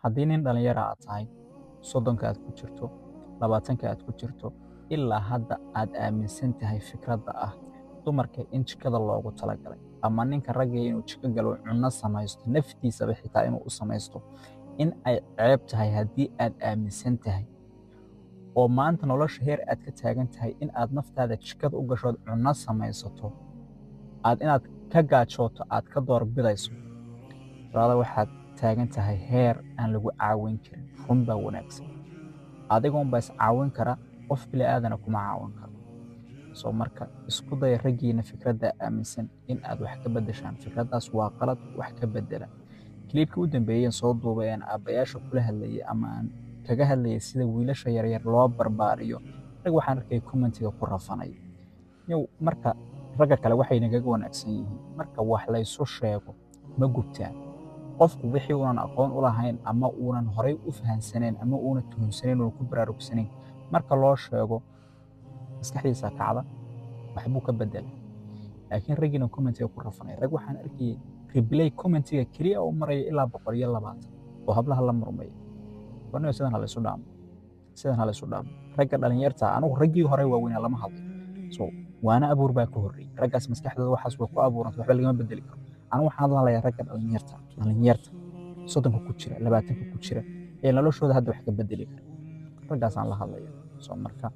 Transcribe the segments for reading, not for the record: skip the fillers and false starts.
Haddii nin dhalinyaro aad tahay, 30-ka aad ku jirto, 20-ka aad ku jirto, ilaa hadda aad aaminsan tahay fikradda ah dumarka in jikada loogu talagalay ama ninka ragga inuu jiko galo, cunno samaysto, naftiisaba xitaa inuu u samaysto in ay ceeb tahay, haddii aad aaminsan tahay oo maanta nolosha heer aad ka taagan tahay in aad naftaada jikada u gashood cunno samaysato, aad inaad ka gaajooto aad ka doorbidayso, walaalo, waxaad taagan tahay heer aan lagu caawin karin. Run baa wanaagsan, adigoon baa is caawin kara, qof bili aadana kuma caawin karo. Soo marka isku daya, raggiina fikradda aaminsan, in aad wax ka beddeshaan. Fikraddaas waa qalad, wax ka beddela. Clip-kii u dambeeyeen soo duubay aan aabbayaasha kula hadlayay ama aan kaga hadlayay sida wiilasha yaryar loo barbaariyo, rag waxaan arkay comment-iga ku rafanay yow. Marka ragga kale waxay nagaga wanaagsan yihiin, marka wax laysu sheego ma gubtaan. Qofku wixii uunan aqoon u lahayn ama uunan horay u fahansanayn ama uunan tuhunsanayn, uunan ku baraarugsanayn, marka loo sheego maskaxdiisa kacda, waxbuu ka bedela. Laakiin raggiina comment-iga ku rafanay, rag waxaan arkayay reply comment-iga keliya u maraya ilaa 120 oo hablaha la murmaya. Warniyo, sidan hala isu dhaamo, sidan hala isu dhaamo. Ragga dhalinyarta, anigu raggii hore waaweynaa lama hadlay, so waana abuur baa ka horreeyey raggaas, maskaxdooda waxaas way ku abuuranta, waxba lagama bedeli karo. Anigu waxaan hadlayaa ragga dhalinyarta 30-ka ku jira, 20-ka ku jira ee noloshooda hadda wax ka bedeli kara, raggaasaan la hadlaya. So marka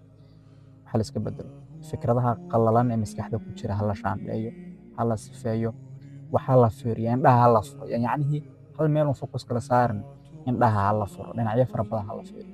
waxa la iska bedelo fikradaha qallalan ee maskaxda ku jira, hala shaandheeyo, hala sifeeyo, waxaa la fiiriya, indhaha hala furo. Yacnihii hal meel un focus kala saarin, indhaha hala furo, dhinacyo fara badan hala fiiriyo.